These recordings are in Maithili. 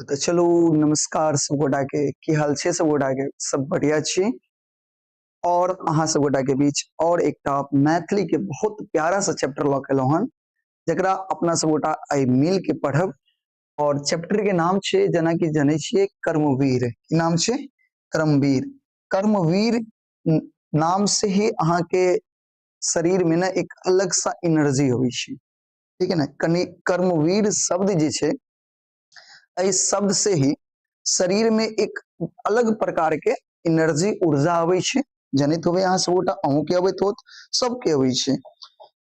तऽ चलू नमस्कार सब गोटा के, की हाल छै सब गोटा के? सब बढ़िया छी। और अहाँ सब गोटा के बीच और एकटा मैथिली के बहुत प्यारा सा चैप्टर लऽ के एलहुँ हन, जकरा अपना सब गोटा आइ मिल के पढ़ब। और चैप्टर के नाम छै, जेना कि जनै छियै, कर्मवीर। की नाम छै? कर्मवीर। कर्मवीर नाम से ही अहाँ के शरीर में ने एक अलग सा एनर्जी अबै छै, ठीक है ने? कनि कर्मवीर शब्द जे छै, एहि शब्द से ही शरीर में एक अलग प्रकार के एनर्जी, ऊर्जा अबै छै। जनैत होबै अहाँ सब गोटा, अहूँ के अबैत होत, सबके अबै छै।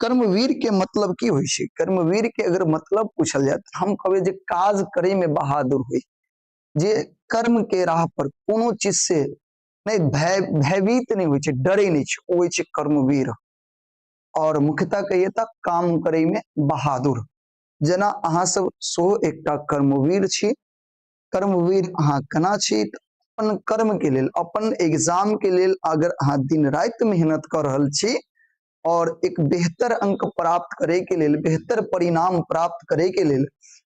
कर्मवीर के मतलब की होइ छै? कर्मवीर के अगर मतलब पूछल जाय तऽ हम कहबै जे काज करे में बहादुर होइ, जे कर्म के राह पर कोनो चीज से नहि भय भयभीत नहि होइ छै, डरे नहि छै, ओ होइ छै कर्मवीर। और मुख्यतः कहिए तऽ काम करे में बहादुर। जेना अहाँ सब सेहो एकटा कर्मवीर छी। कर्मवीर अहाँ केना छी? अपन कर्म के लेल, अपन एग्जाम के लेल अगर अहाँ दिन राति मेहनत कऽ रहल छी और एक बेहतर अंक प्राप्त करे के लेल, बेहतर परिणाम प्राप्त करे के लेल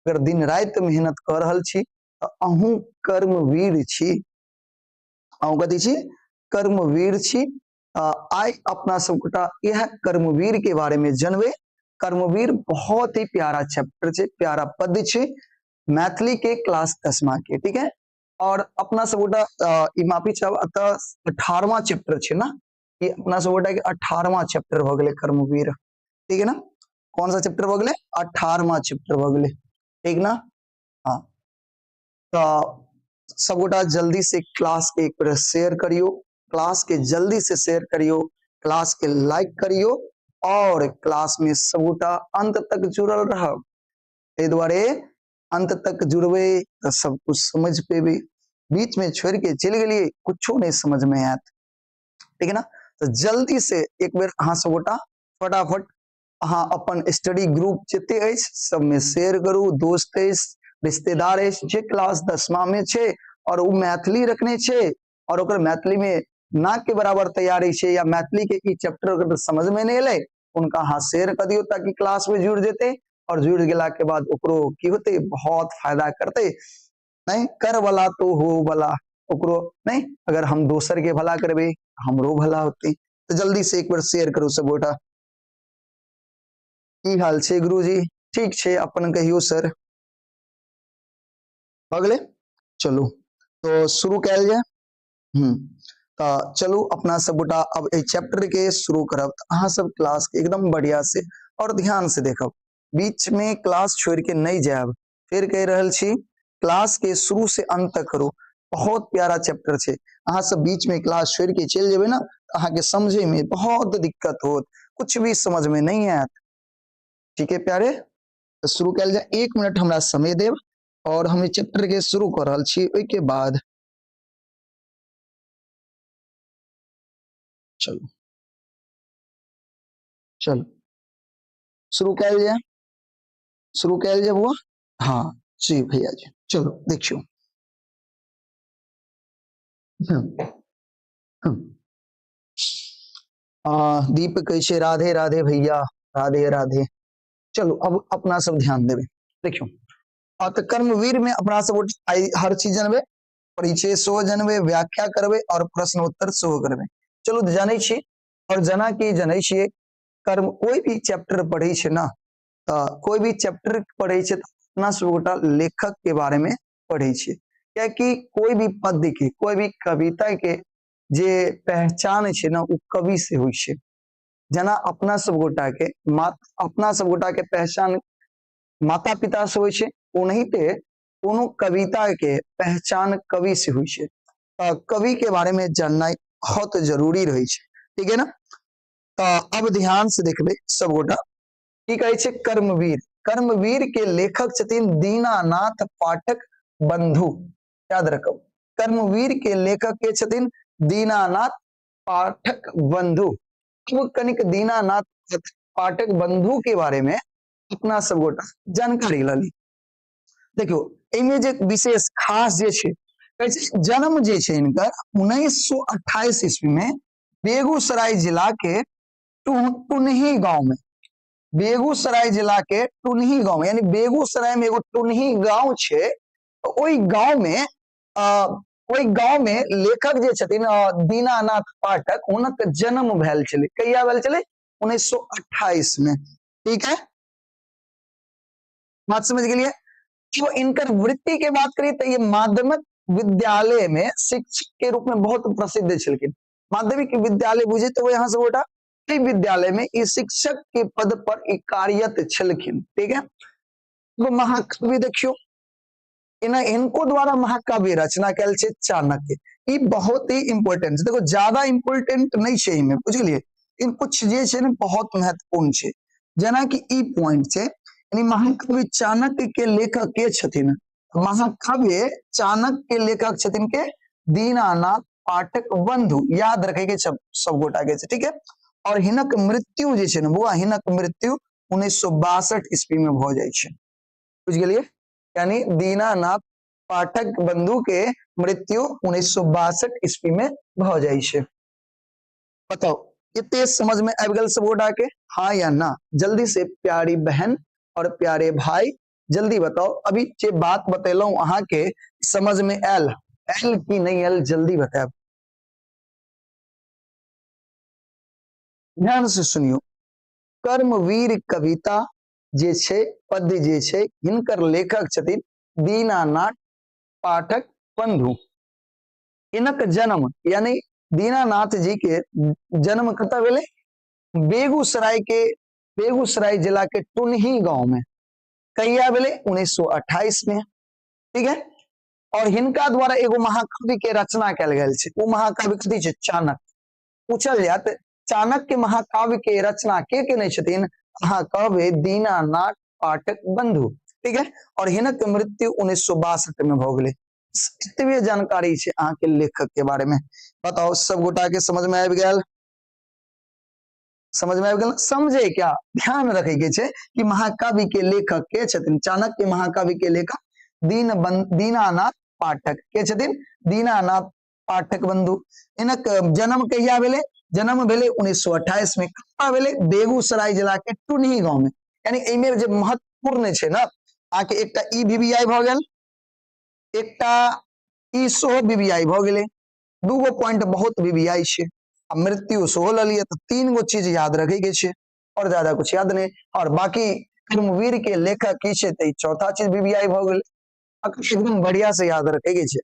अगर दिन राति मेहनत कऽ रहल छी, तऽ अहूँ कर्मवीर छी। अहूँ कथी छी? कर्मवीर छी। आइ अपना सब गोटा इएह कर्मवीर के बारे में जनबै। कर्मवीर बहुत ही प्यारा चैप्टर छै, प्यारा पद्य छै मैथिली के क्लास 10वां के, ठीक है? और अपना सब गोटा ई माफी चाहब, अतः 18वां चैप्टर छै ना, ई अपना सब गोटा के 18वां चैप्टर भऽ गेलै कर्मवीर, ठीक है ना? कौन सा चैप्टर भऽ गेलै? 18वां चैप्टर भऽ गेलै, ठीक ना? हाँ, तऽ सब गोटा जल्दी से क्लास के एक बेर शेयर करियो, क्लास के जल्दी से शेयर करियो, क्लास के लाइक करियो और क्लास में सब गोटा अंत तक जुड़ल रहब। एहि दुआरे अंत तक जुड़बै तऽ सब कुछ समझ पेबै, बीच में छोड़ के चलि गेलियै कुछो नहीं समझ में आयत, ठीक है ना? तऽ जल्दी से एक बेर अहाँ सब गोटा फटाफट अहाँ अपन स्टडी ग्रुप जते अछि सबमे शेयर करू। दोस्त अछि, रिश्तेदार अछि, जे क्लास 10वां में छै और ओ मैथिली रखने छै और ओकर मैथिली में ना के बराबर तैयारी छै या मैथिली के ई चैप्टर अगर समझ में नहीं एलै, उनका अहाँ शेयर कर दियौ ताकि क्लास में जुड़ जेतै और जुड़ गेला के बाद ओकरो की होतै, बहुत फायदा करतै। नहीं कर वाला तो हो वाला ओकरो नहीं, अगर हम दोसर के भला करबै हमरो भला होतै। तो जल्दी से एक बार शेयर करू सब गोटा। की हाल छै गुरुजी? ठीक छै, अपन कहियो सर। भऽ गेलै? चलू तो शुरू कयल जाय। तऽ चलू अपना सब गोटा अब एहि चैप्टर के शुरू करब। तऽ अहाँ सब क्लास के एकदम बढ़िया से और ध्यान से देखब, बीच में क्लास छोड़ के नहीं जायब। फिर कहि रहल छी, क्लास के शुरू से अंत तक करू। बहुत प्यारा चैप्टर छै, अहाँ सब बीच में क्लास छोड़ के चलि जेबै ना, अहाँ के समझे में बहुत दिक्कत होत, कुछ भी समझ में नहीं आयत। ठीक है प्यारे, तो शुरू कयल जाय। 1 मिनट हमरा समय देब और हम चैप्टर के शुरू कर रहल छी। ओहि के बाद चलू चलू शुरू कयल जाय, शुरू कयल जाय बुआ। हाँ जी भैया जी, चलो देखियो। दीप कहै छै राधे राधे भैया, राधे राधे। चलो अब अपना सब ध्यान देबै। देखियो, आ तऽ कर्मवीर में अपना सब आइ हर चीज जनबै, परिचय सेहो जनबै, व्याख्या करबै और प्रश्न उत्तर सेहो करबै। चलू जानै छी, और जेना कि जनै छियै, कर्म कोई भी चैप्टर पढ़ै छै ना, तऽ कोई भी चैप्टर पढ़ै छै तऽ अपना सब गोटा लेखक के बारे में पढ़ै छियै, कियाकि कोई भी पद्य के, कोई भी कविता के जे पहचान छै ना, ओ कवि से होइ छै। जेना अपना सब गोटा के अपना सब गोटा के पहचान माता पिता से होइ छै, ओनाहिते कोनो कविता के पहचान कवि से होइ छै। तऽ कवि के बारे में जाननाइ बहुत जरूरी रहै छै, ठीक है ना? तऽ अब ध्यान से देखबै सब गोटा की कहै छै कर्मवीर। कर्मवीर के लेखक छथिन दीनानाथ पाठक बंधु, याद रखब। कर्मवीर के लेखक के छथिन दीनानाथ पाठक बंधु। अब कनिक दीनानाथ पाठक बंधु के बारे में अपना सब गोटा जानकारी लऽ ली। देखियौ, एहिमे जे विशेष खास जे छै, कहै छै जन्म जे छै हिनकर 1928 ईस्वी में बेगूसराय जिला के टुनही गांव में, बेगूसराय जिला के टुनही गांव में, यानी बेगूसराय में एगो टुनही गांव छै, ओहि गांव में ओहि गांव में लेखक जे छथिन दीनानाथ पाठक, हुनक जन्म भेल छलै। कहिया भेल छलै? 1928 में। ठीक है, बात समझ गेलिए? तो इनकर वृत्ति के बात करिए तो ये माध्यमिक विद्यालय में शिक्षक के रूप में बहुत प्रसिद्ध छलखिन। माध्यमिक विद्यालय बुझे तो यहाँ से गोटा विद्यालय में ई शिक्षक के पद पर ई कार्यरत छलखिन। ठीक है, तो महाकवि देखियो, इनको द्वारा महाकाव्य रचना कैल छै चाणक्य। ई बहुत ही इम्पोर्टेंट छै। देखो ज्यादा इम्पोर्टेंट नहीं छै एहिमे, बुझलिए? लेकिन कुछ जे छै ने बहुत महत्वपूर्ण छै। जेना कि ई पॉइंट छै, यानी महाकवि चाणक्य के लेखक के छथिन? महाकाव्य चाणक्य के लेखक छथिन के? दीनानाथ पाठक बंधु। याद रखे के सब गोटा के छै, ठीक है? और हिनक मृत्यु जे छै ने बुआ, हिनक मृत्यु 1962 ईस्वी में भ जाइ छै, बुझ गेलिए? यानी दीनानाथ पाठक बंधु के मृत्यु 1962 ईस्वी में भ जाइ छै। बताओ इतने समझ में आबि गेल सब गोटा के, हाँ या ना? जल्दी से प्यारी बहन और प्यारे भाई जल्दी बताओ, अभी जे बात बतेलहुं अहाँ के समझ में आयल, आयल कि नहीं आयल, जल्दी बतायब। ध्यान से सुनियो, कर्मवीर कविता जे छै, पद्य जे छै, हिनकर लेखक छथिन दीनानाथ पाठक बंधु। हिनक जन्म यानी दीनानाथ जी के जन्म कतऽ भेलै? बेगूसराय के, बेगूसराय जिला के टुनही गांव में। कहिया भेलै? 1928 में। ठीक है, और हिनका द्वारा एगो महाकवि के रचना कयल गेल छै। ओ महाकवि कथी छै? चाणक्य। पूछल जात चाणक्य महाकाव्य के रचना के केने छथिन, अहाँ कहबै दीनानाथ पाठक बंधु। ठीक है, और हिनक मृत्यु 1962 में भ गेलै। एतबे जानकारी छै अहाँ के लेखक के बारे में। बताओ सब गोटा के समझ में आबि गेल? समझ में आबि गेल? समझे क्या ध्यान रखे के छै कि महाकवि के लेखक के छथिन? चाणक्य महाकवि के लेखक दीनानाथ पाठक के छथिन? दीनानाथ पाठक बंधु। हिनक जन्म कहिया भेलै? जन्म भेलै 1928 में। कतऽ भेलै? बेगूसराय जिला के टुनही गांव में। यानी एहिमे जे महत्वपूर्ण छै ने अहाँके, एकटा ई वीवीआई भऽ गेल, एकटा ई सेहो वीवीआई भऽ गेलै, दूगो पॉइंट बहुत वीवीआई छै। आ मृत्यु सेहो लऽ लिअ, तऽ तीन गो चीज याद रखे के छै और ज्यादा कुछ याद नहीं। और बाकी कर्मवीर के लेखक की छै, तऽ ई चौथा चीज वीवीआई भऽ गेलै। एकदम बढ़िया से याद रखे के छै,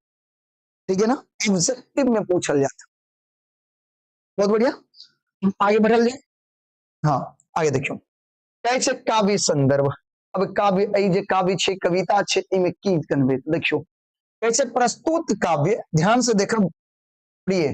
ठीक है ना? एग्जेक्टिव में पूछल जाता। बहुत बढ़िया, आगे बढ़ल जाए। हाँ आगे देखियो, कहै छै काव्य संदर्भ। अब काव्य, एहि जे काव्य छै, कविता छै, एहिमे की करबै? देखियो कहै छै प्रस्तुत काव्य, ध्यान से देखब प्रिय,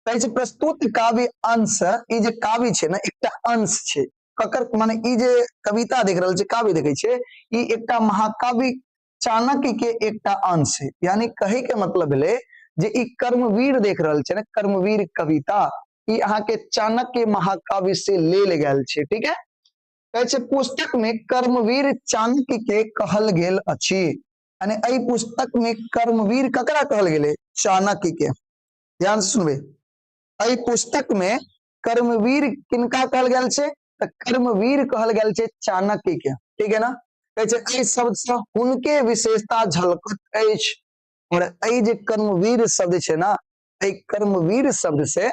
कहै छै प्रस्तुत काव्य अंश। ई जे काव्य छै ने, एकटा अंश छै। ककर? माने ई जे कविता देख रहल छै, काव्य देखै छै, ई एकटा महाकाव्य चाणक्य के एकटा अंश है। यानी कहे के मतलब भेलै जे ई कर्मवीर देख रहल छै ने, कर्मवीर कविता, ई अहाँ के चाणक्य महाकाव्य से लेल गेल छै। ठीक है, कहै छै पुस्तक में कर्मवीर चाणक्य के कहल गेल अछि। यानी एहि पुस्तक में कर्मवीर ककरा कहल गेलै? चाणक्य के। ध्यान से सुनबै, एहि पुस्तक में कर्मवीर किनका कहल गेल छै? तऽ कर्मवीर कहल गेल छै चाणक्य के। ठीक है ना? कहै छै एहि शब्द से हुनके विशेषता झलकत अछि। और एहि जे कर्मवीर शब्द छै ना, एहि कर्मवीर शब्द से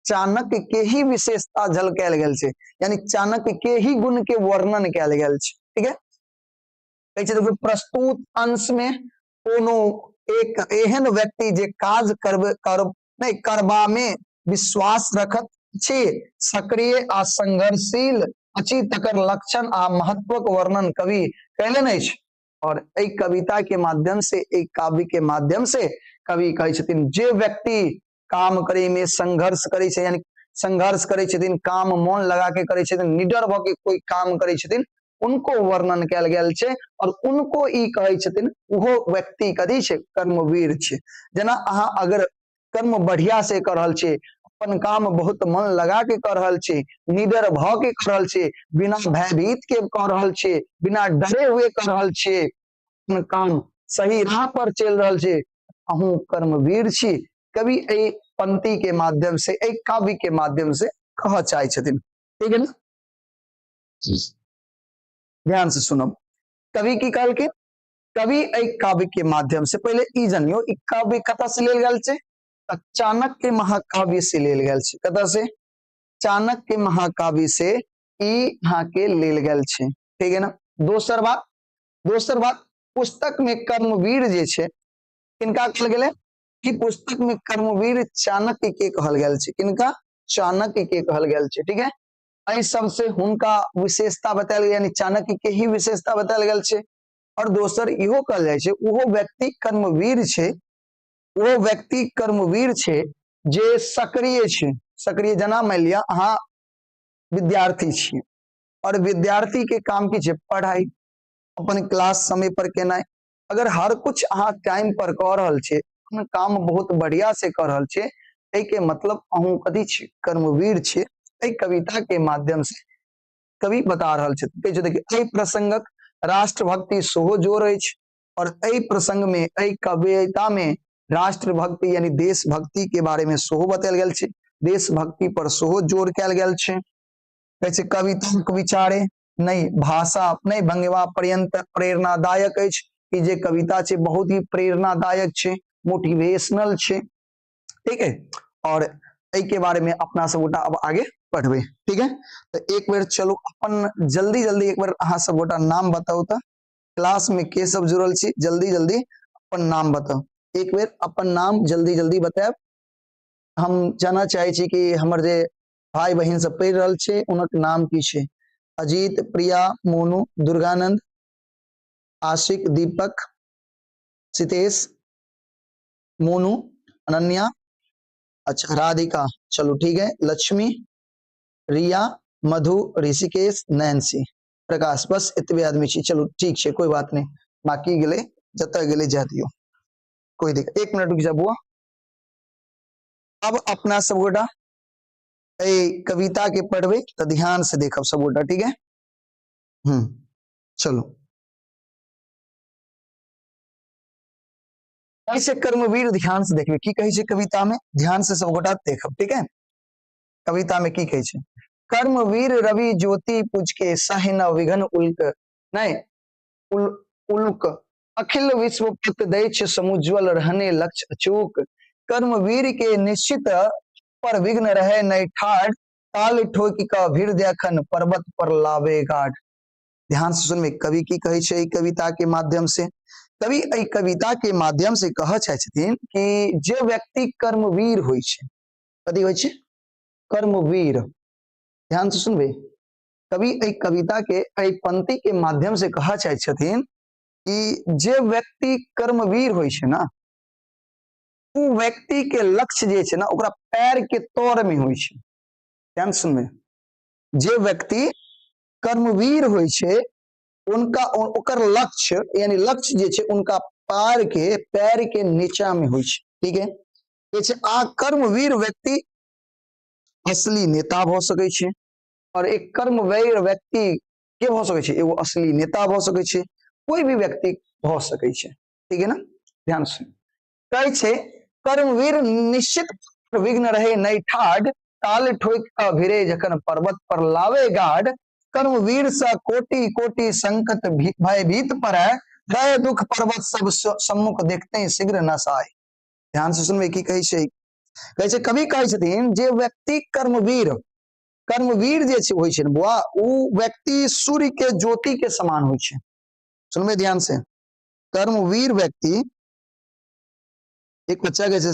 चाणक्य के ही विशेषता झलकायल गेल छै, यानी चाणक्य के ही गुण के वर्णन कयल गेल छै। ठीक है, कहै छै देखो प्रस्तुत अंश में कोनो एक एहन व्यक्ति जे काज करबे कर नहीं करबा में विश्वास रखत अछि, सक्रिय आ संघर्षशील अछि, तकर लक्षण आ महत्वक वर्णन कवि कयलनि अछि। और एहि कविता के माध्यम से, एहि काव्य के माध्यम से कवि कहै छथिन जे व्यक्ति काम करे में संघर्ष करे छै, यानी संघर्ष करे छथिन, काम मन लगा के करे छथिन, निडर भ के कोई काम करे छथिन, उनको वर्णन कयल गेल छै। और उनको ई कहै छथिन ओहो व्यक्ति कथी छै? कर्मवीर छै। जेना अहाँ अगर कर्म बढ़िया से कर रहल छी, अपन काम बहुत मन लगा के कर रहल छी, निडर भ के कर रहल छी, बिना भयभीत के कर रहल छी, बिना डरे हुए कर रहल छी, अपन काम सही राह पर चलि रहल छी, अहूँ कर्मवीर छी। कवि एहि पंक्ति के माध्यम से, एहि काव्य के माध्यम से कहऽ चाहै छथिन। ठीक है ना? ध्यान से सुनब, कवि की कहलखिन? कवि एहि काव्य के माध्यम से पहिले ई जानियो, ई काव्य कतऽ से लेल गेल छै? तऽ चाणक्य महाकाव्य से लेल गेल छै। कतऽ से? चाणक्य महाकाव्य से ई अहाँ के लेल गेल छै, ठीक है ना? दोसर बात, दोसर बात, पुस्तक में कर्मवीर जे छै किनका कहल गेलै? कि पुस्तक में कर्मवीर चाणक्य के कहल गेल छै। किनका? चाणक्य के कहल गेल छै, ठीक है? एहि सबसे हुनका विशेषता बतायल गेल, यानी चाणक्य के ही विशेषता बतायल गेल छै। और दोसर इहो कहल जाइ छै ओहो व्यक्ति कर्मवीर छै, ओहो व्यक्ति कर्मवीर छै जे सक्रिय छै। सक्रिय जना मान लिअ अहाँ विद्यार्थी छी और विद्यार्थी के काम की छै? पढ़ाई, अपन क्लास समय पर केनाइ। अगर हर कुछ अहाँ टाइम पर कऽ रहल छी, अपन काम बहुत बढ़िया से कऽ रहल छी, एहि के मतलब अहूँ कथी छी? कर्मवीर छी। एहि कविता के माध्यम से कवि बता रहल छथि। कहै छै देखियौ, एहि प्रसंगक राष्ट्रभक्ति सेहो जोर अछि और एहि प्रसंग में, एहि कविता में राष्ट्रभक्ति यानी देशभक्ति के बारे में सेहो बतायल गेल छै, देशभक्ति पर सेहो जोर कयल गेल छै। कहै छै कविताक विचारे नहि भाषा नहि भंगिमा पर्यंत प्रेरणादायक अछि। ई जे कविता छै बहुत ही प्रेरणादायक छै, मोटिवेशनल छै, ठीक है? और एहि के बारे में अपना सब गोटा अब आगे पढ़बे, ठीक है? तो एक बेर चलू अपन जल्दी जल्दी एक बेर अहाँ सब गोटा नाम बताउ। तऽ क्लास में के सब जुड़ल छी, जल्दी जल्दी अपन नाम बताउ। एक बेर अपन नाम जल्दी जल्दी बतायब। हम जानऽ चाहे छी कि हमर जे भाई बहिन सब पढ़ि रहल छै हुनक नाम की छै। अजीत, प्रिया, मोनू, दुर्गानंद, आशिक, दीपक, सितेश, मोनू, अनन्या, अच्छा राधिका, चलो ठीक है, लक्ष्मी, रिया, मधु, ऋषिकेश, नैन्सी, प्रकाश, बस एतबे आदमी छी। चलू ठीक छै, कोई बात नहीं, बाकी गेलै जतऽ गेलै जा दियौ, कोई दिक्कत। एक मिनट रुक जा बुआ। अब अपना सब गोटा एहि कविता के पढ़बै तऽ ध्यान से देखब सब गोटा, ठीक है? चलू। ऐसे कर्मवीर ध्यान से देखबे की कहै छै कविता में, ध्यान से सब गोटा देखब, ठीक है? कविता में की कहै छै? कर्मवीर रवि ज्योति पूज के सह न विघ्न उल्क नहीं उल्क अखिल विश्व पत दैछ समुज्वल रहने लक्ष्य अचूक। कर्मवीर के निश्चित पर विघ्न रहे नहीं ठाढ़, ताल ठोक का भीड़ देखन पर्वत पर लावे गाढ़। ध्यान से सुनबे कवि की कहै छै एहि कविता के माध्यम से। कवि एहि कविता के माध्यम से कहऽ चाहै छथिन कि जे व्यक्ति कर्मवीर होइ छै, कथी होइ छै? कर्मवीर। ध्यान से सुनबे, कवि एहि कविता के एहि पंक्ति के माध्यम से कहऽ चाहै छथिन कि जे व्यक्ति कर्मवीर होइ छै ना, ओ व्यक्ति के लक्ष्य जे छै ना ओकरा पैर के तर में होइ छै। ध्यान सुनबे, जे व्यक्ति कर्मवीर होइ छै उनका ओकर लक्ष्य यानी लक्ष्य जे छै उनका पैर के नीचा में होइ छै, ठीक है? जे छै आ कर्मवीर व्यक्ति असली नेता भऽ सकै छै और एक कर्मवीर व्यक्ति के भऽ सकै छै? एगो असली नेता भऽ सकै छै, कोई भी व्यक्ति भऽ सकै छै, ठीक है ना? ध्यान से कहै छै कर्मवीर निश्चित विघ्न रहे नहीं ठाढ़, ताल ठोक कऽ भिड़े जखन पर्वत पर लावे गाढ़। कर्मवीर से कोटि कोटि संकट भयभीत पड़े, दय दुख पर्वत सब सम्मुख देखते ही शीघ्र नसाय। ध्यान से सुनबै की कहै छै। कहै छै कवि कहै छथिन जे व्यक्ति कर्मवीर, कर्मवीर जे छै होइ छै ने बुआ, ओ व्यक्ति सूर्य के ज्योति के समान होइ छै। सुनबै ध्यान से, कर्मवीर व्यक्ति एक बच्चा के छै,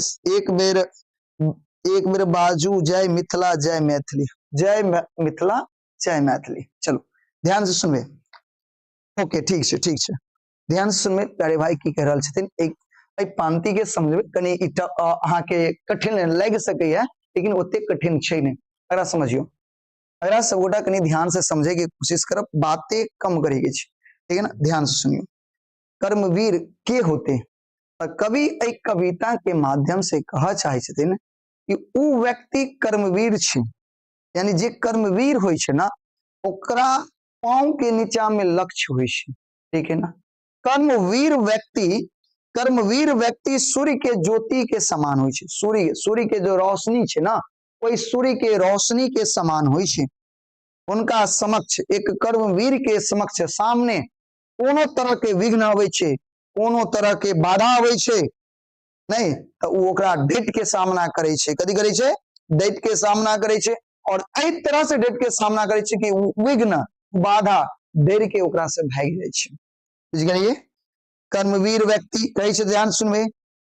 एक बेर बाजू जय मिथिला जय मैथिली, जय मिथिला जय मैथिली। चलो ध्यान से सुनबै, ओके ठीक छै, ठीक छै, ध्यान से सुनबै प्यारे भाई की कहि रहल छथिन। एक एहि पांति के समझबै कनि अहाँके कठिन लागि सकैया, लेकिन ओते कठिन छै नहि। एकरा समझियौ, एकरा सबगोटा कनि ध्यान से समझे के कोशिश करब, बाते कम करे के छै, ठीक है ना? ध्यान से सुनियो, कर्मवीर के होते? कवि एहि कविता के माध्यम से कह चाहे छथिन कि उ व्यक्ति कर्मवीर छै, यानी जे कर्मवीर होइ छै ना ओकरा पाँव के नीचा में लक्ष्य होइ छै, ठीक है ना? कर्मवीर व्यक्ति, कर्मवीर व्यक्ति सूर्य के ज्योति के समान होइ छै। सूर्य, सूर्य के जो रोशनी छै ना, ओहि सूर्य के रोशनी के समान होइ छै। उनका समक्ष, एक कर्मवीर के समक्ष सामने कोनो तरह के विघ्न अबै छै कोनो तरह के बाधा अबै छै नहि, तऽ ओ ओकरा डटि के सामना करै छै। कथी करै छै? डटि के सामना करै छै। और एहि तरह से डटि के सामना करै छै कि ओ विघ्न, बाधा डरि के ओकरा से भागि जाइ छै। बुझि गेलियै? कर्मवीर व्यक्ति कहै छै, ध्यान सुनबै,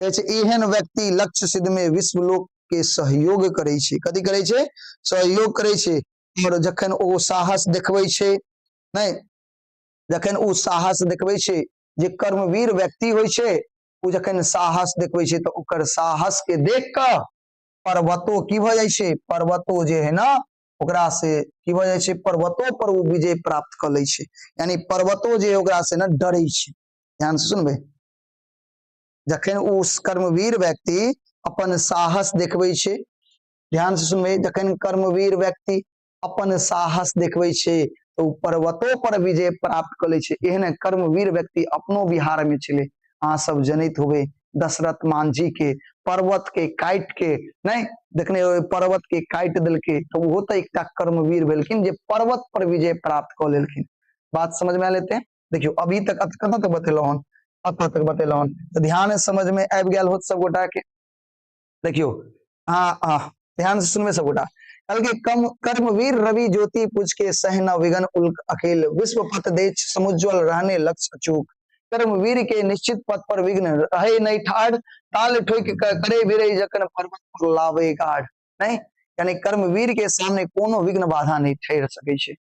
कहै छै एहन व्यक्ति लक्ष्य सिद्ध में विश्व लोक के सहयोग करै छै। कथी करै छै? सहयोग करै छै। और जखन ओ साहस देखबै छै, नहि, जखन ओ साहस देखबै छै, जे कर्मवीर व्यक्ति होइ छै, ओ जखन साहस देखबै छै तऽ ओकर साहस के देख कऽ पर्वतो की भऽ जाइ छै? पर्वतो जे है ने, ओकरा से की भऽ जाइ छै? पर्वतो पर ओ विजय प्राप्त कऽ लै छै। यानी पर्वतो जे ओकरा से ने डरै छै। ध्यान से सुनबै, जखन ओ कर्मवीर व्यक्ति अपन साहस देखबै छै, ध्यान से सुनबै, जखन कर्मवीर व्यक्ति अपन साहस देखबै छै तऽ ओ पर्वतो पर विजय प्राप्त कऽ लै छै। एहन कर्मवीर व्यक्ति अपनो बिहार में छलै, अहाँ सब जनैत होबै दशरथ मांझी के। पर्वत के काटि के नहि देखने होबै, पर्वत के काटि देलकै, तऽ ओहो तऽ एकटा कर्मवीर भेलखिन जे पर्वत पर विजय प्राप्त कऽ लेलखिन। बात समझ में आयल हेतै? देखियौ, अभी तक कतऽ तक बतेलहुँ हन? अतऽ तक बतेलहुँ हन, तऽ ध्यान समझ में आबि गेल होत सब गोटा के। देखियौ, हाँ हाँ, ध्यान से सुनबे सब गोटा। कहलकै कम कर्मवीर रवि ज्योति पूज के सहन विघन उल्क अखिल विश्व पथ देच समुज्ज्वल रहने लक्ष्य अचूक। कर्मवीर के निश्चित पथ पर विघ्न रहे नहीं ठाढ़, ताल ठोक करे भिरे जखन पर्वत पर लावे गाढ़। नहीं, यानी कर्मवीर के सामने कोनो विघ्न बाधा नहीं ठहर सकै छै।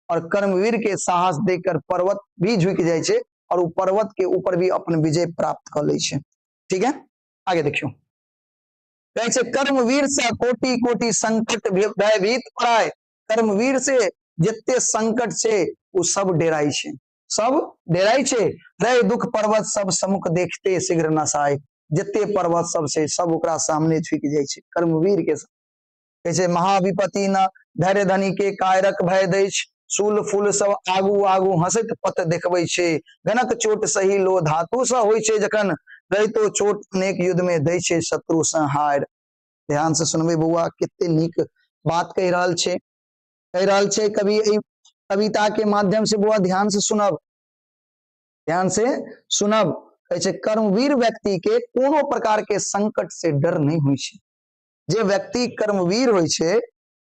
और कर्मवीर के साहस देखकर पर्वत भी झुकि जाइ छै और ओ पर्वत के ऊपर भी अपन विजय प्राप्त कऽ लै छै। ठीक है, आगे देखियौ, कहै छै कर्मवीर से कोटि कोटि संकट भयभीत पराय। कर्मवीर से जते संकट छै ओ सब डेराइ छै, सब डेराइ छै। रह दुख पर्वत सब सम्मुख देखते शीघ्र नसाय। जते पर्वत सब छै सब ओकरा सामने झुकि जाइ छै कर्मवीर के। कहै छै महाविपति न धैर्य धनी के कायरक भय दै छै, शूल फूल सब आगू आगू हंसैत पथ देखबै छै। घनक चोट सही लो धातु से होइ छै जखन, रहितो चोट अनेक युद्ध में दै छै शत्रु संहार। ध्यान से सुनबै बौआ, कते नीक बात कहि रहल छै, कहि रहल छै कवि एहि कविता के माध्यम से। बौआ ध्यान से सुनब, ध्यान से सुनब। कहै छै कर्मवीर व्यक्ति के कोनो प्रकार के संकट से डर नहीं होइ छै। जे व्यक्ति कर्मवीर होइ छै,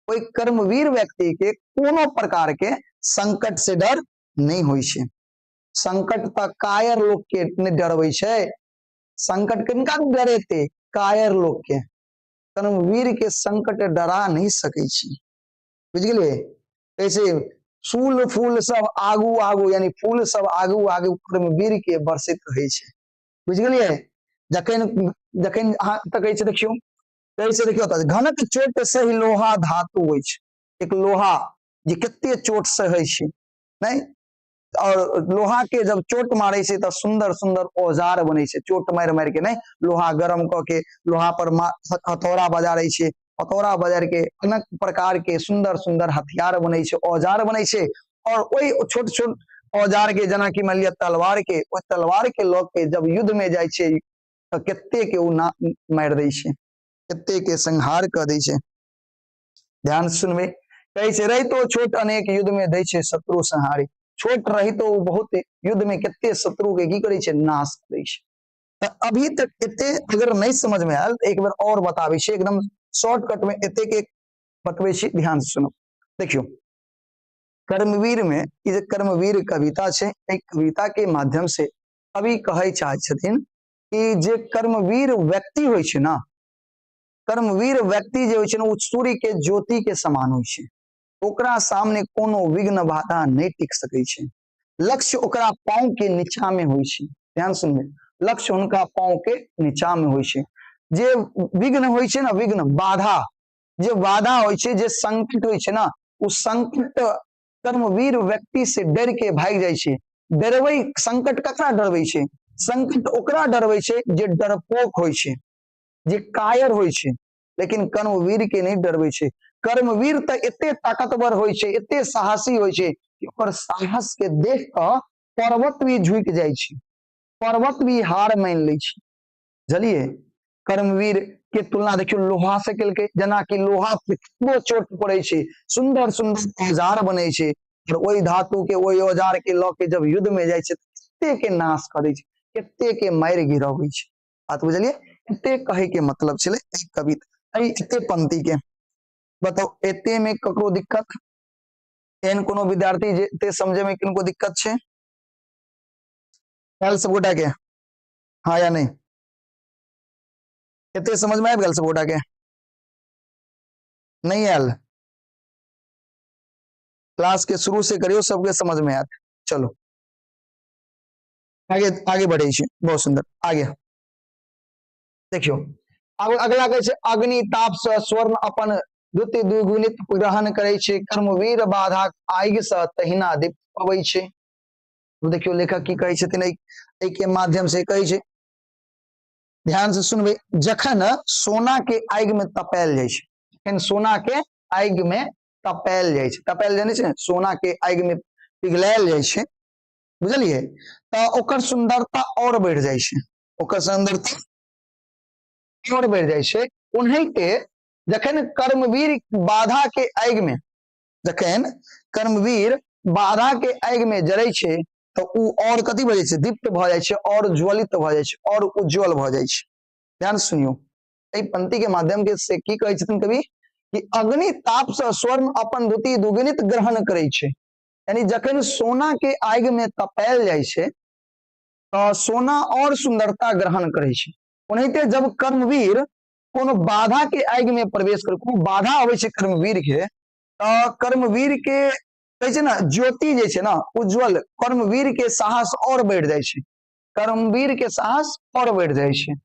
ओहि कर्मवीर व्यक्ति के कोनो प्रकार के संकट से डर नहीं होइ छै। संकट तऽ कायर लोक के नहि डरबै छै। संकट किनका डरेते? कायर लोक के। कर्मवीर के संकट डरा नहीं सकै छी। बुझि गेलियै? कैसे फूल फूल सब आगू आगू, यानी फूल सब आगू आगू कर्मवीर के बरसैत रहै छै। बुझि गेलियै? जखन जखन अहाँ तऽ कहै छै, देखियौ, कहै छै, देखियौ तऽ घनक चोट सही लोहा धातु अछि। एक लोहा जे कते चोट सहै छै नहि, और लोहा के जब चोट मारै छै तऽ सुंदर सुंदर औजार बनै छै। चोट मारि मारि के नहि, लोहा गरम कऽ के लोहा पर हथौड़ा बजारै छै, हथौड़ा बजार के अनेक प्रकार के सुंदर सुंदर हथियार बनै छै, औजार बनै छै। और ओहि छोट छोट औजार के, जेनाकि मानि लिअ तलवार के, ओहि तलवार के लऽ के जब युद्ध में जाइ छै तऽ कते के ओ ना मारि दै छै, कते के संहार कऽ दै छै। ध्यान सुनबै, कहै छै रहितो छोट अनेक युद्ध में दै छै शत्रु संहारी। छोट रहितो ओ बहुत युद्ध में कते शत्रु के की करै छै? नाश करै छै। तऽ अभी तक एते अगर नहीं समझ में आयल तऽ एक बेर और बताबै छी, एकदम शॉर्टकट में एते के बतबै छी, ध्यान से सुनू। देखियौ, कर्मवीर में ई जे कर्मवीर कविता छै, एहि कविता के माध्यम से कवि कहै चाहै छथिन कि जे कर्मवीर व्यक्ति होइ छै ने, कर्मवीर व्यक्ति जे होइ छै ने, ओ सूर्य के ज्योति के समान होइ छै। ओकरा सामने कोनो विघ्न बाधा नहि टिक सकै छै। लक्ष्य ओकरा पाँव के नीचा में होइ छै। ध्यान सुनबै, लक्ष्य हुनका पाँव के नीचा में होइ छै। जे विघ्न होइ छै ने, विघ्न बाधा, जे बाधा होइ छै, जे संकट होइ छै ने, ओ संकट कर्मवीर व्यक्ति से डर के भागि जाइ छै। डरबै संकट ककरा डरबै छै? संकट ओकरा डरबै छै जे डरपोक होइ छै, जे कायर होइ छै, लेकिन कर्मवीर के नहि डरबै छै। कर्मवीर तऽ एते ताकतवर होइ छै, एते साहसी होइ छै कि ओकर साहस के देख कऽ पर्वत भी झुकि जाइ छै, पर्वत भी हार मानि लै छै। बुझलियै? कर्मवीर के तुलना देखियौ लोहा से केलकै, जेनाकि लोहा पे कतबो चोट पड़ै छै, सुंदर सुंदर औजार बनै छै, और ओहि धातु के, ओहि औजार के लऽ के जब युद्ध में जाइ छै, कते के नाश करै छै, कते के मारि गिरबै छै। बात बुझलियै? एते कहै के मतलब छलै एहि कविता, एहि एते पंक्ति के। बताउ, एते में ककरो दिक्कत? एहन कोनो विद्यार्थी जे एते समझे में किनको दिक्कत छै? आयल सब गोटा के, हाँ या नहीं? एते समझ में आबि गेल सब गोटा के? नहीं आयल? क्लास के शुरू से करियो, सबके समझ में आयत। चलो आगे आगे बढ़े छी। बहुत सुंदर। आगे देखियो, अब अगला कहै छै, अग्नि ताप से स्वर्ण अपन द्वितीय द्विगुणित ग्रहण करै छै, कर्मवीर बाधा आगि से तहिना दीप पबै छै। देखियो लेखक की कहै छथिन एहि के माध्यम से कहै छै, ध्यान से सुनबै। जखन सोना के आगि में तपायल जाइ छै, जखन सोना के आगि में तपायल जाइ छै, तपायल जानै छै, सोना के आगि में पिघलायल जाइ छै, बुझलियै, तऽ ओकर सुंदरता और बढ़ि जाइ छै, ओकर सुंदरता और बढ़ि जाइ छै। ओनाहिते जखन कर्मवीर बाधा के आगि में, जखन कर्मवीर बाधा के आगि में जरै छै, तऽ उ और कथी भऽ जाइ छै? दीप्त भऽ जाइ छै, और ज्वलित भऽ जाइ छै, और उज्जवल भऽ जाइ छै। ध्यान सुनियौ, एहि पंक्ति के माध्यम के से की कहै छथिन कवि कि अग्नि ताप से स्वर्ण अपन द्वितीय दुगुणित ग्रहण करै छै। यानी जखन सोना के आगि में तपायल जाइ छै तऽ सोना और सुंदरता ग्रहण करै छै। ओनाहिते जब कर्मवीर कोनो बाधा के आगि में प्रवेश कर, कोनो बाधा अबै छै कर्मवीर के, तऽ कर्मवीर के कहै छै ने ज्योति जे छै ने उज्जवल, कर्मवीर के साहस और बढ़ि जाइ छै, कर्मवीर के साहस और बढ़ि जाइ छै।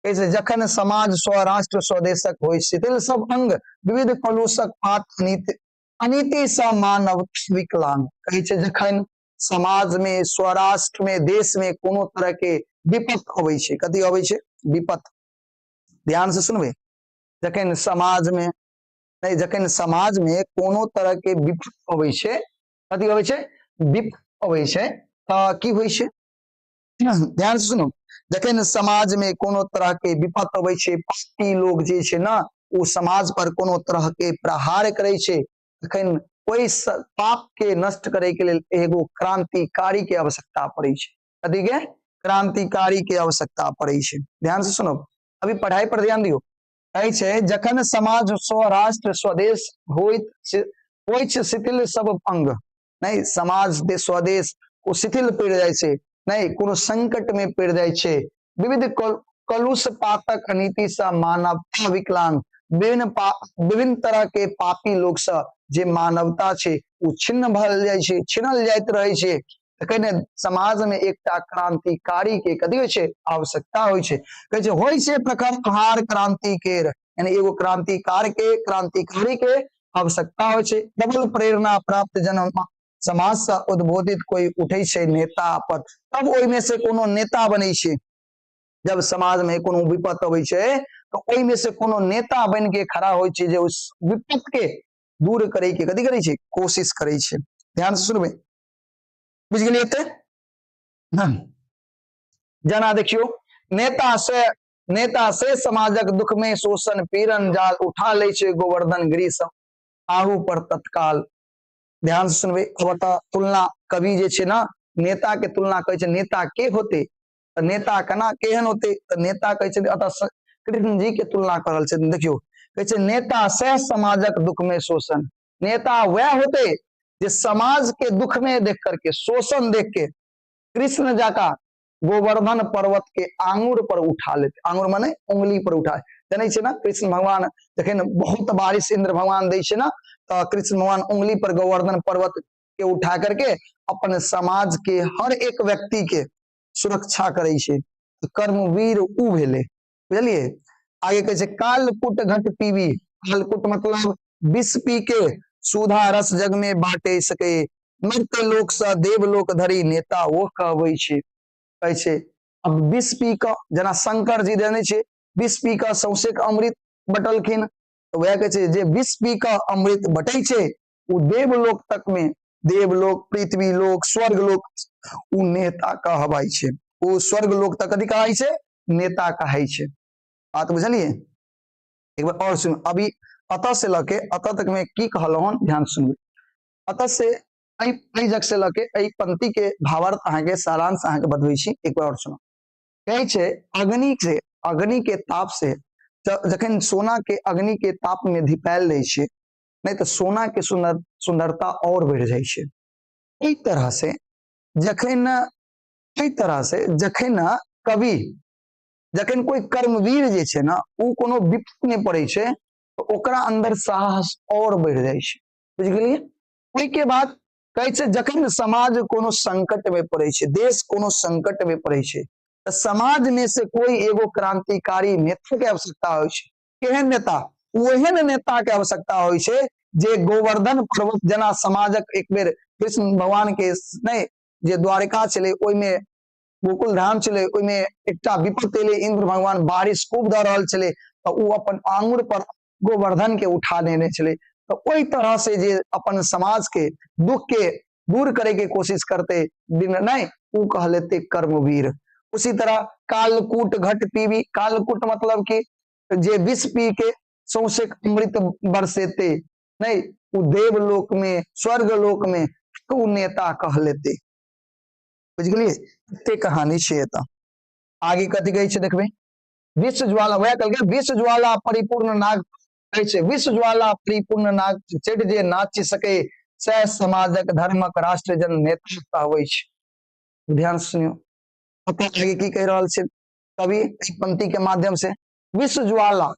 कहै छै जखन समाज स्वराष्ट्र स्वदेशक होइ शिथिल सब अंग, विविध कलुषक पात अनीति अनीति सँ मानव विकलांग। कहै छै जखन समाज में, स्वराष्ट्र में, देश में कोनो तरह के विपत अबै छै, कथी अबै छै? विपत। ध्यान से सुनबै, जखन समाज में नहि, जखन समाज में कोनो तरह के विपत अबै छै, कथी अबै छै? विपत अबै छै, तऽ की होइ छै? ध्यान से सुनू, जखन समाज में कोनो तरह के विपत अबै छै, पापी लोग जे छै ने ओ समाज पर कोनो तरह के प्रहार करै छै, तखन ओहि पाप के नष्ट करे के लेल एगो क्रांतिकारी के आवश्यकता पड़ै छै। कथी के? क्रांतिकारी के आवश्यकता पड़ै छै। ध्यान से सुनो, अभी पढ़ाई पर ध्यान दियौ। कहै छै जखन समाज स्वराष्ट्र स्वदेश होइत होइ छै शिथिल सब अंग, नहि समाज स्वदेश ओ शिथिल पड़ि जाइ छै, नहि कोनो संकट में पड़ि जाइ छै, विविध कलुष पातक अनीति से मानवता विकलांग, विभिन्न तरह के पापी लोग से जे मानवता छै ओ छिन्न भल जाइ छै, छिनल जाइत रहै छै, तखन समाज में एकटा क्रांतिकारी के कथी होइ छै? आवश्यकता होइ छै। कहै छै होइ छै प्रखर प्रहार क्रांति केर, यानी एगो क्रांतिकार के, क्रांतिकारी के आवश्यकता होइ छै। प्रबल प्रेरणा प्राप्त जन समाज से उद्बोधित कोई उठै छै नेता पर, तब ओहिमे से कोनो नेता बनै छै। जब समाज में कोनो विपत अबै छै तऽ ओहिमे से कोनो नेता बन के खड़ा होइ छै जे उस विपत के दूर करे के कथी करै छै? कोशिश करै छै। ध्यान से सुनबै, बुझि गेलियै एते? जना देखियौ, नेता से समाजक दुख में शोषण पीड़न जाल उठा लै छै गोवर्धन गिरी सब आहू पर तत्काल। ध्यान से सुनबै, अब तऽ तुलना कवि जे छै ने नेता के तुलना कहै छै, नेता के होते तऽ नेता केना केहन होते, तऽ नेता कहै छै अतः कृष्ण जी के तुलना कर रहल छथिन। देखियौ कहै छै नेता सह समाजक दुख में शोषण, नेता वह होते जे समाज के दुख में देख करके, शोषण देख के कृष्ण जाका गोवर्धन पर्वत के आंगुर पर उठा लेते, आंगुर माने उंगली पर उठा जानै छै ने कृष्ण भगवान जखन बहुत बारिश इंद्र भगवान दै छै ने तऽ कृष्ण भगवान उंगली पर गोवर्धन पर्वत के उठा करके अपन समाज के हर एक व्यक्ति के सुरक्षा करै छै। कर्मवीर उ भेलै, बुझलियै? आगे कहै छै कालकुट घट पीबी, कालकुट मतलब विष पी के सुधा रस जग में बांटे सके, मृत लोक से देवलोक धरि नेता ओ कहबै छै। कहै छै अब विष पी कऽ, जेना शंकर जी देने छै विष पी कऽ सौंसे के अमृत बटलखिन, तऽ वएह कहै छै जे विष पी कऽ अमृत बटै छै ओ देवलोक तक में, देवलोक पृथ्वी लोक स्वर्ग लोक, ओ नेता कहबै छै। ओ स्वर्ग लोक तक कथी कहै छै? नेता कहै छै। बात बुझलियै? एक बार और सुन, अभी अतः से लके अतः तक में की कहलहुँ हन, ध्यान सुनबै। अतः से एहि जग से लके एहि पंक्ति के भावार्थ अहाँके सारांश अहाँके बतबै छी, एक बार और सुनू। कहै छै अग्नि से, अग्नि के ताप से जखन सोना के अग्नि के ताप में धिपायल दै छै नहि तऽ सोना के सुंदरता और बढ़ि जाइ छै। एहि तरह से जखन, एहि तरह से जखन कवि, जखन कोई कर्मवीर जे छै ने ओ कोनो विपत्ति में पड़ै छै तऽ ओकरा अंदर साहस और बढ़ि जाइ छै। बुझि गेलियै? ओहिके बाद कहै छै जखन समाज कोनो संकट में पड़ै छै, देश कोनो संकट में पड़ै छै, तऽ समाज में से कोई एगो क्रांतिकारी नेता के आवश्यकता होइ छै। केहन नेता? ओहन नेता के आवश्यकता होइ छै जे गोवर्धन पर्वत जेना समाजक एक बेर कृष्ण भगवान के नहि जे द्वारिका छलै ओहिमे गोकुल धाम छलै, ओहिमे एकटा विपत्ति एलै, इंद्र भगवान बारिश खूब दऽ रहल छलै तऽ ओ अपन आंगुर पर गोवर्धन के उठा लेने छलै। तऽ ओहि तरह से जे अपन समाज के दुख के दूर करे के कोशिश करते दिन नहीं, उ कह लेते कर्मवीर। उसी तरह कालकूट घट पीवी, कालकूट मतलब कि जे विष पी के सौंसे अमृत बरसेते नहीं, उ देवलोक में स्वर्ग लोक में उ नेता कह लेते। बुझ गेलियै? एते कहानी छै एतऽ। आगे कथी कहै छै देखबै, विश्व ज्वाला, वएह कहलकै विश्व ज्वाला परिपूर्ण नाग कहै छै, विश्व ज्वाला परिपूर्ण नाग चढ़ि जे नाचि सकै सएह समाजक धर्मक राष्ट्र जन नेता कहबै छै। ध्यान सुनियौ, आगे की कहि रहल छै कवि पंक्ति के माध्यम से, विश्व ज्वाला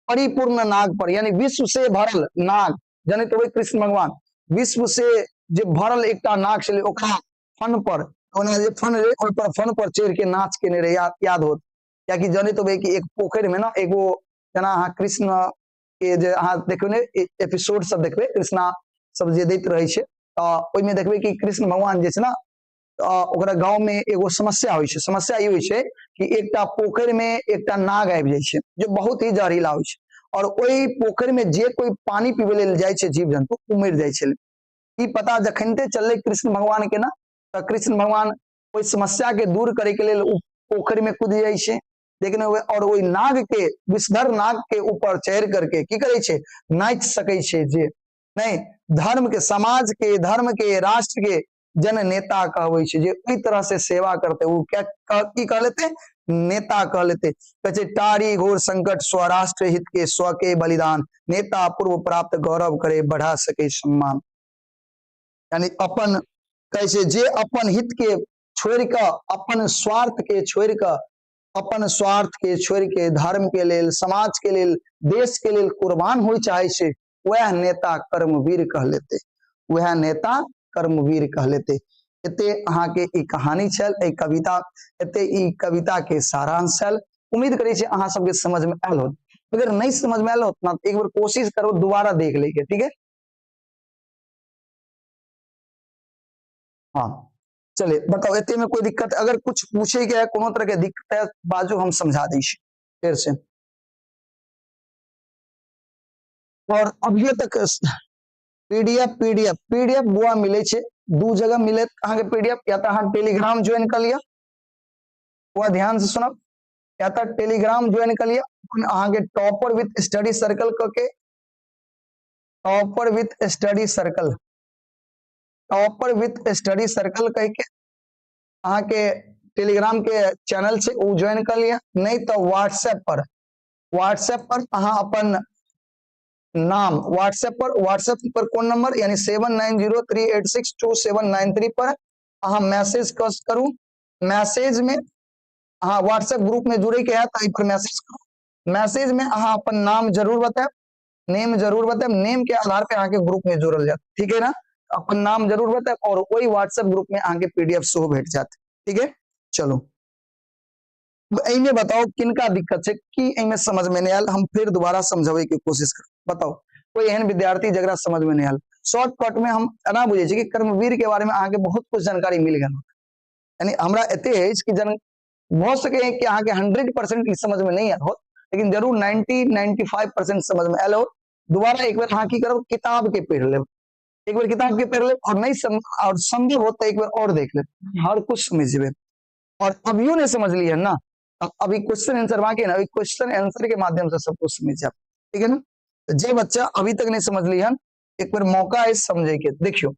परिपूर्ण नाग पर, यानी विश्व से भरल नाग, जनैत होबै कृष्ण भगवान विश्व से जे भरल एकटा नाग छलै ओकरा फन पर, ओना जे फन रहे ओहि पर फन पर चढ़ के नाच केने रहे, याद होत, कियाकि जनैत होबै कि एक पोखरि में ना एगो जेना अहाँ कृष्ण के जे अहाँ देखबै ने एपिसोड सब देखबै, कृष्णा सब जे दैत रहै छै, तऽ ओहिमे देखबै कि कृष्ण भगवान जे छै ना, ओकरा गाँव में एगो समस्या होइ छै। समस्या ई होइ छै कि एकटा पोखरि में एकटा नाग आबि जाइ छै जे बहुत ही जहरीला होइ छै, और ओहि पोखरि में जे कोई पानी पीबै लेल जाइ छै जीव जंतु ओ मरि जाइ छै। ई पता जखनते चललै कृष्ण भगवान के ना, तऽ कृष्ण भगवान ओहि समस्या के दूर करे के लेल ओ पोखरि में कूद जाइ छै, लेकिन और ओहि नाग के, विषधर नाग के ऊपर चढ़ करके की करै छै, नाचि सकै छै जे नहीं धर्म के, समाज के, धर्म के, राष्ट्र के जन नेता कहबै छै, जे ओहि तरह से सेवा करते ओ क्या की कह लेते, नेता कह लेते। कहै छै टारी घोर संकट स्वराष्ट्र हित के स्व के बलिदान, नेता पूर्व प्राप्त गौरव करे बढ़ा सके सम्मान। यानी अपन कहै छै जे अपन हित के छोड़ कऽ, अपन स्वार्थ के छोड़ कऽ, अपन स्वार्थ के छोड़ के धर्म के लेल, समाज के लेल, देश के लेल कुर्बान होय चाहे छै, वएह नेता कर्मवीर कह लेते, वएह नेता कर्मवीर कह लेते। एते अहाँके ई कहानी छल, एहि कविता, एते ई कविता के सारांश छल। उम्मीद करै छी अहाँ सबके समझ में आयल होत। अगर नहीं समझ में आयल होत ना, एक बार कोशिश करो दोबारा देख ले के, ठीक है? हाँ चलिए बताओ, एते में कोई दिक्कत अगर कुछ पूछे के है, कोनो तरह के दिक्कत है बाजू, हम समझा दै छी फिर से। और अभियो तक पीडीएफ, पीडीएफ, पीडीएफ बुआ मिले छै, दू जगह मिले अहाँ के पीडीएफ, या तो अहाँ टेलीग्राम ज्वाइन कर लिया, बुआ ध्यान से सुनब, या तो टेलीग्राम ज्वाइन कर लिया, अहाँ के टॉपर विथ स्टडी सर्कल क के, topper with study circle, topper with study circle कह के अहाँ के टेलीग्राम के चैनल से वो ज्वाइन कर लिया, नहीं तो व्हाट्सएप पर, व्हाट्सएप पर अहाँ अपन नाम, व्हाट्सएप पर, व्हाट्सएप पर कोन नंबर, यानी 7903862793 पर अहाँ मैसेज करू। मैसेज में अहाँ व्हाट्सएप ग्रुप में जुड़े के है तो पर मैसेज करू। मैसेज में अहाँ अपन नाम जरूर बतायब, नेम जरूर बतायब, नेम के आधार पे अहाँ के ग्रुप में जुड़ल जात, ठीक है ना? अपन नाम जरूर बतायब और वही व्हाट्सएप ग्रुप में अहाँ के पीडीएफ सेहो भेट जात, ठीक है? चलो एहिमे बताओ किनका दिक्कत छै, की एहिमे समझ में नहीं आयल, हम फिर दोबारा समझावे के कोशिश करब। बताओ कोई एहन विद्यार्थी जकरा समझ में नहीं आयल? शॉर्टकट में हम एना बुझै छी कि कर्मवीर के बारे में अहाँके बहुत कुछ जानकारी मिल गेल, यानी हमरा एते अछि कि जन भऽ सके कि अहाँके 100% ई समझ में नहीं आयल हो, लेकिन जरूर 90-95% समझ में आयल हो। दोबारा एक बेर अहाँ की करब, किताब के पढ़ि लेब, एक बेर किताब के पढ़ि लेब और नहीं और संभव हो तो एक बेर और देख लेब, हर कुछ समझ जेबै। और अभियो नहीं समझ लिए ना, अभी क्वेश्चन आंसर बाकी है ना, अभी क्वेश्चन आंसर के माध्यम से सब कुछ समझ जाए, ठीक है ना? तो जे बच्चा अभी तक नहीं समझ ली हन, एक बार मौका है समझे के। देखियो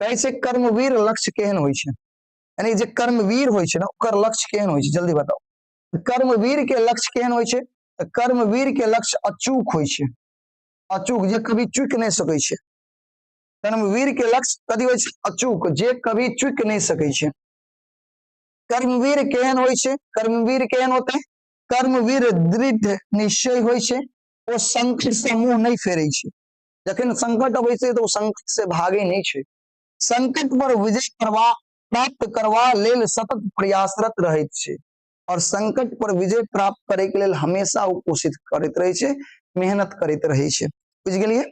कैसे कर्मवीर लक्ष्य केहन होइ छै, यानी जे कर्मवीर होइ छै ना ओकर लक्ष्य केहन होइ छै, जल्दी बताओ। कर्मवीर के लक्ष्य केहन होइ छै? तऽ कर्मवीर के लक्ष्य अचूक होइ छै, अचूक, जे कभी चूकि नहि सकै छै। कर्मवीर के लक्ष्य कथी होइ छै? अचूक, जे कभी चूकि नहि सकै छै। कर्मवीर केहन होइ छै? कर्मवीर केहन होते? कर्मवीर दृढ़ निश्चय होइ छै, ओ संकट से मुंह नहि फेरै छै। जखन संकट अबै छै तऽ ओ संकट से भागे नहि छै। संकट पर विजय करवा प्राप्त करवा लेल सतत प्रयासरत रहैत छै और संकट पर विजय प्राप्त करे के लेल हमेशा ओ कोशिश करैत रहै छै, मेहनत करैत रहै छै। बुझि गेलियै?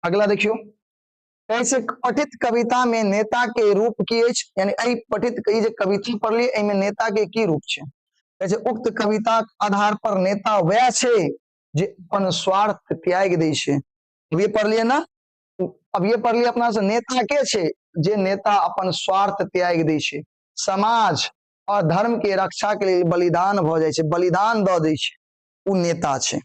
अगला देखियौ, कहै छै पठित कविता में नेता के रूप की अछि? यानी एहि पठित ई जे कविता पढ़लियै, एहिमे नेता के की रूप छै? कहै छै उक्त कविता के आधार पर नेता वएह छै जे अपन स्वार्थ त्यागि दै छै। अभी पढ़लियै ना, अभिये पढ़लियै अपना से, नेता के छै? जे नेता अपन स्वार्थ त्यागि दै छै, समाज और धर्म के रक्षा के लेल बलिदान भऽ जाइ छै, बलिदान दऽ दै छै, ओ नेता छै।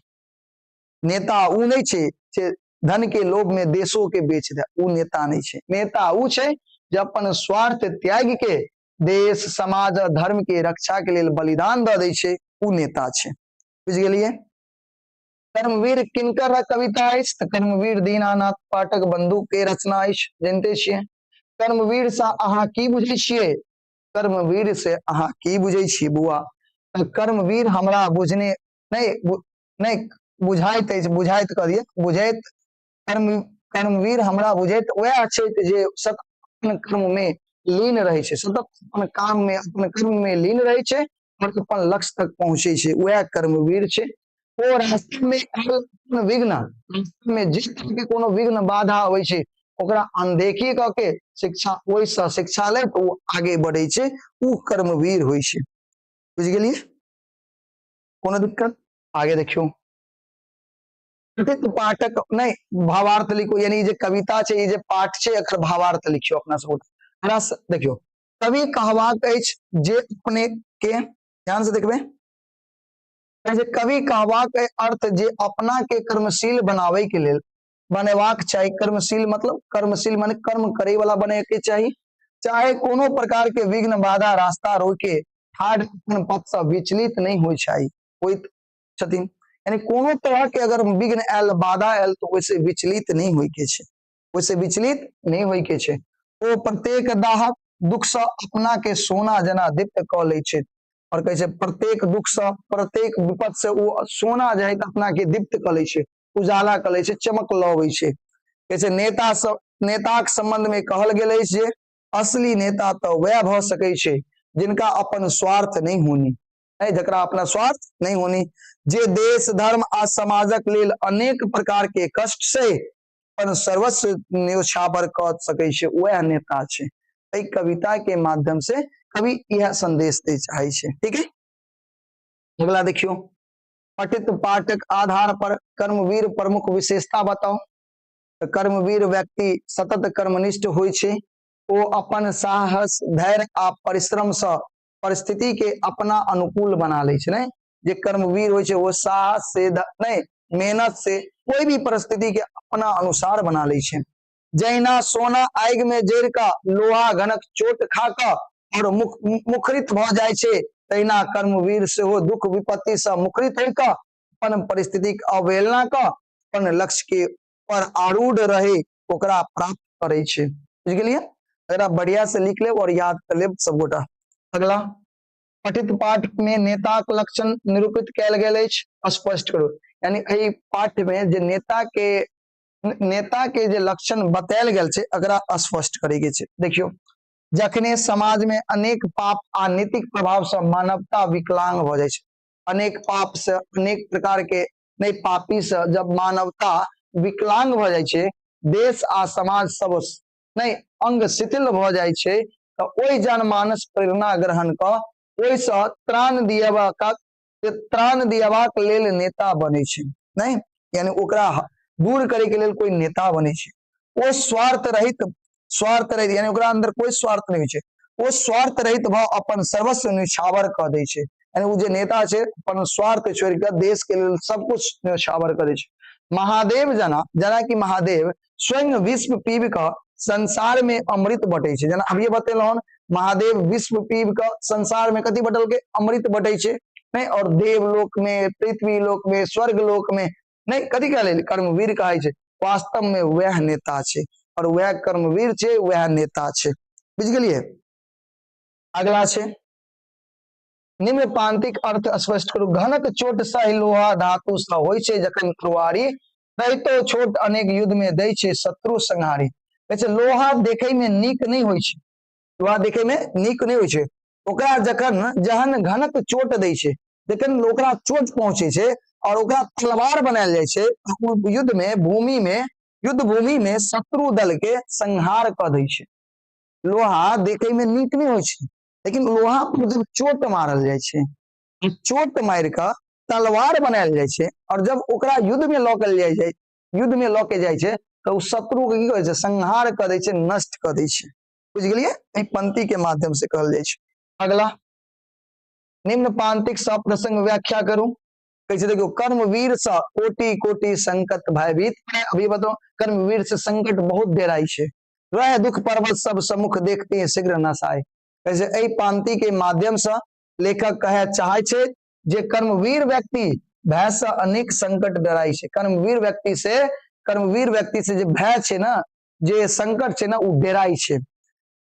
नेता उ नहि छै जे धन के लोभ में देशो के बेच दे, उ नेता नहि छै। नेता उ छै जे अपन स्वार्थ त्यागि के देश, समाज और धर्म के रक्षा के लेल बलिदान दऽ दै छै, उ नेता छै। बुझि गेलियै? कर्मवीर किनकर कविता अछि? तऽ कर्मवीर दीनानाथ पाठक बंधु के रचना अछि, जानते छियै। कर्मवीर से अहाँ की बुझै छियै? कर्मवीर से अहाँ की बुझै छियै बुआ? तऽ कर्मवीर हमरा बुझने नहि नहि बुझाइत अछि, बुझाइत कह दियै, बुझैत। कर्म कर्मवीर हमरा बुझैत वएह छै जे सतत अपन कर्म में लीन रहै छै, सतत अपन काम में, अपन कर्म में लीन रहै छै और अपन लक्ष्य तक पहुँचै छै, वएह कर्मवीर छै। ओ रास्ता में आयल विघ्न, रास्ता में जिस तरह के कोनो विघ्न बाधा अबै छै, ओकरा अनदेखी कऽ के शिक्षा, ओहिसँ शिक्षा लैत ओ आगे बढ़ै छै, ओ कर्मवीर होइ छै। बुझि गेलियै? कोनो दिक्कत? आगे देखियौ, पाठक नहि, भावार्थ लिखो, यानी जे कविता छै, ई जे पाठ छै, एकर भावार्थ लिखियो अपना सब। हमरा देखियौ, कवि कहबाक अछि जे अपने के ध्यान से देखबै जे कवि कहबाक अर्थ जे अपना के कर्मशील बनाबै के लेल बनेबाक चाही। कर्मशील मतलब, कर्मशील माने कर्म करे वाला बने के चाही, चाहे कोनो प्रकार के विघ्न बाधा रास्ता रोके ठाढ़ अपन पथ से विचलित नहीं होइ चाही, होइत छथिन। यानी कोनो तरह के अगर विघ्न आयल, बाधा आयल, तऽ ओहिसे विचलित नहीं होइ के छै, ओहिसे विचलित नहीं होइ के छै। ओ प्रत्येक दाहक दुख से अपना के सोना जेना दीप्त कऽ लै छै और कहै छै प्रत्येक दुख से, प्रत्येक विपद से ओ सोना जे है अपना के दीप्त कऽ लै छै, उजाला कऽ लै छै, चमक लबै छै। कहै छै नेता सब, नेताक संबंध में कहल गेल अछि जे असली नेता तऽ वएह भऽ सकै छै जिनका अपन स्वार्थ नहीं होनी, नहीं जकरा अपना स्वार्थ नहीं होनी, जे देश, धर्म आ समाजक लेल अनेक प्रकार के कष्ट से अपन सर्वस्व न्योछावर कऽ सकै छै, वएह नेता छै। एहि कविता के माध्यम से कवि इएह संदेश दै चाहे छै। ठीक है, अगला देखियौ, पठित पाठक आधार पर कर्मवीर प्रमुख विशेषता बताओ। तऽ कर्मवीर व्यक्ति सतत कर्मनिष्ठ होइ छै, ओ अपन साहस, धैर्य आ परिश्रम से परिस्थिति के अपना अनुकूल बना लै छै। नहि, जे कर्मवीर होइ छै ओ साहस से नहि, मेहनत से कोई भी परिस्थिति के अपना अनुसार बना लै छै। जहिना सोना आगि में जरि कऽ लोहा घनक चोट खा कऽ और मुखरित भऽ जाइ छै, तहिना कर्मवीर सेहो दुख विपत्ति से मुखरित होइ कऽ अपन परिस्थितिक अवहेलना कऽ अपन लक्ष्य के पर आरूढ़ रहे ओकरा प्राप्त करै छै। बुझि गेलियै? एकरा बढ़िया से लिख लेब और याद कर लेब सब गोटा। अगला, पठित पाठ में नेताक लक्षण निरूपित कयल गेल अछि, स्पष्ट करू। यानी एहि पाठ में जे नेता के जे लक्षण बतायल गेल छै, एकरा स्पष्ट करे के छै। देखियौ, जखने समाज में अनेक पाप आ नीतिक प्रभाव से मानवता विकलांग भऽ जाइ छै, अनेक पाप से, अनेक प्रकार के नहि पापी से जब मानवता विकलांग भऽ जाइ छै, देश आ समाज सब नहि अंग शिथिल भऽ जाइ छै, तऽ ओहि जनमानस प्रेरणा ग्रहण कऽ ओहिसँ त्राण दियबाक त्राण दियबाक लेल नेता बनै छै। नहि, यानी ओकरा दूर करे के लेल कोई नेता बनै छै। ओ स्वार्थ रहित, स्वार्थ रहित यानी ओकरा अंदर कोई स्वार्थ नहि होइ छै, ओ स्वार्थ रहित भऽ अपन सर्वस्व न्योछावर कऽ दै छै। यानी ओ जे नेता छै, अपन स्वार्थ छोड़ि कऽ देश के लेल सब कुछ न्योछावर करै छै। महादेव जना, जेना कि महादेव स्वयं विश्व पीब कऽ संसार में अमृत बटै छै। जेना अभिये बतेलहुँ हन, महादेव विश्व पीब कऽ संसार में कथी बटलकै? अमृत बटै छै। नहि और देवलोक में, पृथ्वी लोक में, स्वर्ग लोक में नहि कथी कहले कर्मवीर कहै छै। वास्तव में वह नेता छै और वह कर्मवीर छै, वह नेता छै। बुझ गेलियै? अगला छै निम्न पांतिक अर्थ स्पष्ट करू। घनक चोट सहि लोहा धातु सँ होइ छै जखन तरुआरी, रहितो छोट अनेक युद्ध में दै छै शत्रु संहारी। कहै छै लोहा देखै में नीक नहि होइ छै, लोहा देखै में नीक नहि होइ छै, ओकरा जखन जहन घनक चोट दै छै, जखन ओकरा चोट पहुंचे छै और ओकरा तलवार बनायल जाइ छै, युद्ध में भूमि में, युद्ध भूमि में शत्रु दल के संहार कऽ दै छै। लोहा देखै में नीक नहि होइ छै, लेकिन लोहा पर जब चोट मारल जाइ छै, चोट मारि कऽ तलवार बनायल जाइ छै और जब ओकरा युद्ध में लऽ के जाइ छै, युद्ध में लऽ के जाइ छै, तऽ ओ शत्रु के की कहै छै? संहार कऽ दै छै, नष्ट कऽ दै छै। बुझि गेलियै? एहि पंक्ति के माध्यम से कहल जाइ छै। अगला निम्न पांतिक सब प्रसंग व्याख्या करू। कहै छै देखियौ, कर्मवीर सँ कोटि कोटि संकट भयभीत। अभी बताओ, कर्मवीर से संकट बहुत डेराइ छै। रह दुख पर्वत सब सम्मुख देखते हैं शीघ्र नसाय। कहै छै एहि पांति के माध्यम से लेखक कहै चाहे छै जे कर्मवीर व्यक्ति भय से अनेक संकट डराइ छै। कर्मवीर व्यक्ति से, कर्मवीर व्यक्ति से जे भय छै ने, जे संकट छै ने, ओ डेराइ छै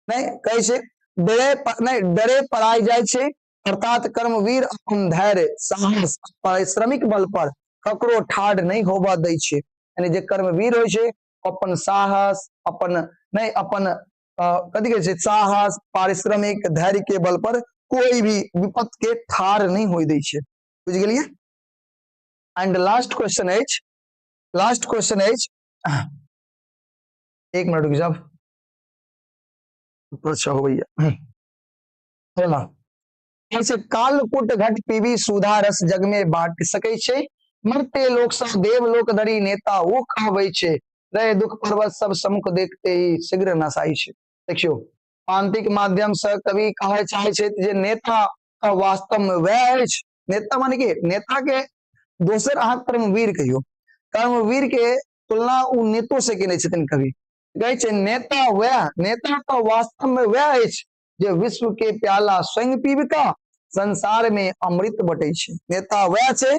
नहि। कहै छै डरे नहि, डरे पराइ जाइ छै। अर्थात कर्मवीर अपन धैर्य, साहस, पारिश्रमिक बल पर ककरो ठाढ़ नहि होबऽ दै छै। यानी जे कर्मवीर होइ छै, अपन साहस, अपन नहि, अपन कथी कहै छै, साहस, पारिश्रमिक, धैर्य के बल पर कोई भी विपत्त के ठाढ़ नहि होइ दै छै। बुझि गेलियै? एंड लास्ट क्वेश्चन अछि, लास्ट क्वेश्चन अछि, एक मिनट रुक जाओ। अच्छा हो भैया, बोला ऐसे कालकुट घट पीबी सुधा रस जग में बांट सकै छै, मरते लोक सब देवलोक धरि नेता ओ कहबै छै, रहे दुख पर्वत सब सम्मुख देखते ही शीघ्र नसाई छै। देखियौ, पांतिक माध्यम से कवि कहै चाहे छै जे नेता तऽ वास्तव में वएह अछि। नेता माने कि नेता के दोसर अहाँ कर्मवीर कहियौ। कर्मवीर के तुलना ओ नेतो से केने छथिन कवि। कहै छै नेता वएह, नेता तऽ वास्तव में वएह अछि जे विश्व के प्याला स्वयं पीब कऽ संसार में अमृत बटै छै। नेता वएह छै,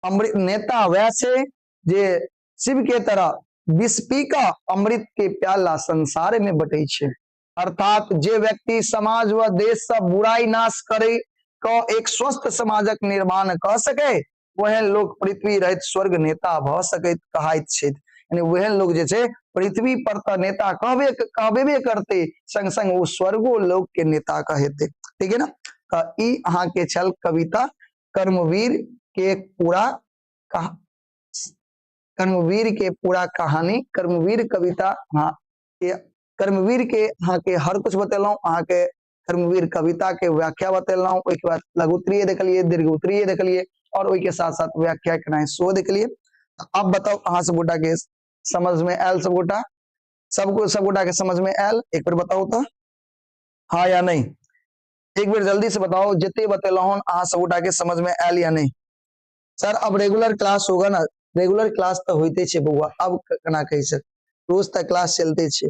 अमृत, नेता वएह छै जे शिव के तरह विष पी कऽ अमृत के प्याला संसार में बटै छै। अर्थात जे व्यक्ति समाज व देश से बुराई नाश करे क एक स्वस्थ समाजक निर्माण कऽ सके, ओहन लोक पृथ्वी रहित स्वर्ग नेता भऽ सकैत कहाइत छथि। यानी ओहन लोक जे छै पृथ्वी पर तऽ नेता कहबे कहबेबे करतै, संग संग ओ स्वर्गो लोक के नेता कहेतै। ठीक है ना? तऽ ई अहाँके छल कविता कर्मवीर के पूरा कर्मवीर के पूरा कहानी, कर्मवीर कविता। अहाँ के कर्मवीर के अहाँके हर कुछ बतेलहुँ, अहाँके कर्मवीर कविता के व्याख्या बतेलहुँ, ओहिके बाद लघुत्तरीय देखलिए, दीर्घ उत्तरीय देखलिए और ओहिके साथ साथ व्याख्या केनाइ सेहो देखलिए। अब बताउ अहाँ सब गोटा के समझ में आयल? सब गोटा, सबको, सब गोटा के समझ में आयल? एक बेर बताउ तो, हाँ या नहीं? एक बेर जल्दी से बताओ, जितने बतेलहुँ अहाँ सब गोटा के समझ में आयल या नहीं? सर अब रेगुलर क्लास होगा ना? रेगुलर क्लास तऽ होइते छै बौआ, अब केना कहै छै, रोज तऽ क्लास चलते छै।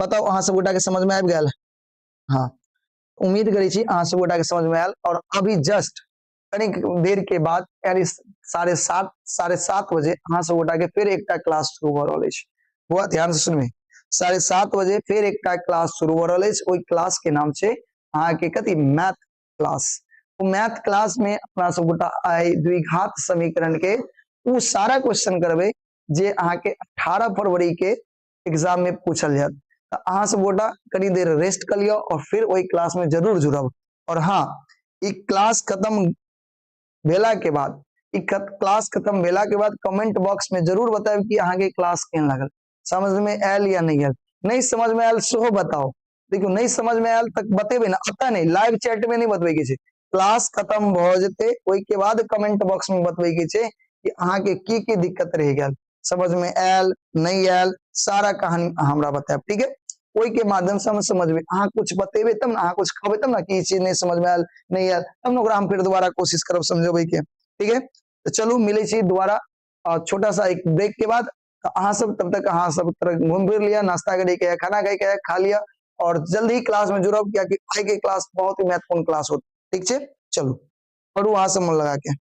बताउ अहाँ सब गोटा के समझ में आबि गेल? हाँ, उम्मीद करै छी अहाँ सब गोटा के समझ में आयल। और अभी जस्ट कनिक देर के बाद, यानी 7:30, 7:30 बजे अहाँ सब गोटा के फेर एकटा क्लास शुरू भऽ रहल अछि। बौआ ध्यान से सुनबै, 7:30 बजे फेर एकटा क्लास शुरू भऽ रहल अछि। ओहि क्लास के नाम छै अहाँके कथी? Math class. ओ मैथ क्लास में अपना सब गोटा आइ द्विघात समीकरण के ओ सारा क्वेश्चन करबै जे अहाँके 18 फरवरी के एग्जाम में पूछल जायत। तऽ अहाँ सब गोटा कनी देर रेस्ट कर लिअ और फिर ओहि क्लास में जरूर जुड़ब। और हाँ, ई क्लास खत्म भेला के बाद, ई क्लास खत्म भेला के बाद कमेंट बॉक्स में जरूर बतायब कि अहाँके क्लास केहन लागल, समझ में आयल या नहीं आयल। नहीं समझ में आयल सेहो बताओ। देखियौ, नहीं समझ में आयल तऽ बतेबै ने, एतऽ नहीं, लाइव चैट में नहीं बतबै के छै। क्लास खत्म भऽ जेतै ओहि के बाद कमेंट बॉक्स में बतबै के छै कि अहाँके की की दिक्कत रहि गेल, समझ में आयल नहीं आयल, सारा कहानी अहाँ हमरा बतायब। ठीक है? ओहि के माध्यम से हम समझबै। अहाँ कुछ बतेबै तब ने, अहाँ कुछ कहबै तब ने कि ई चीज नहीं समझ में आयल, नहीं आयल, तब ने ओकरा हम फेर दोबारा कोशिश करब समझबै के। ठीक है? तऽ चलू, मिलै छी दोबारा छोटा सा एक ब्रेक के बाद। तऽ अहाँ सब तब तक अहाँ सब तरह घूम फिर लिअ, नाश्ता करे के खाना खाए के खा लिअ और जल्दी ही क्लास में जुड़ब, कियाकि आइ के क्लास बहुत ही महत्वपूर्ण क्लास होत। ठीक छै? चलू। पढ़ू अहाँ सब मन लगा के।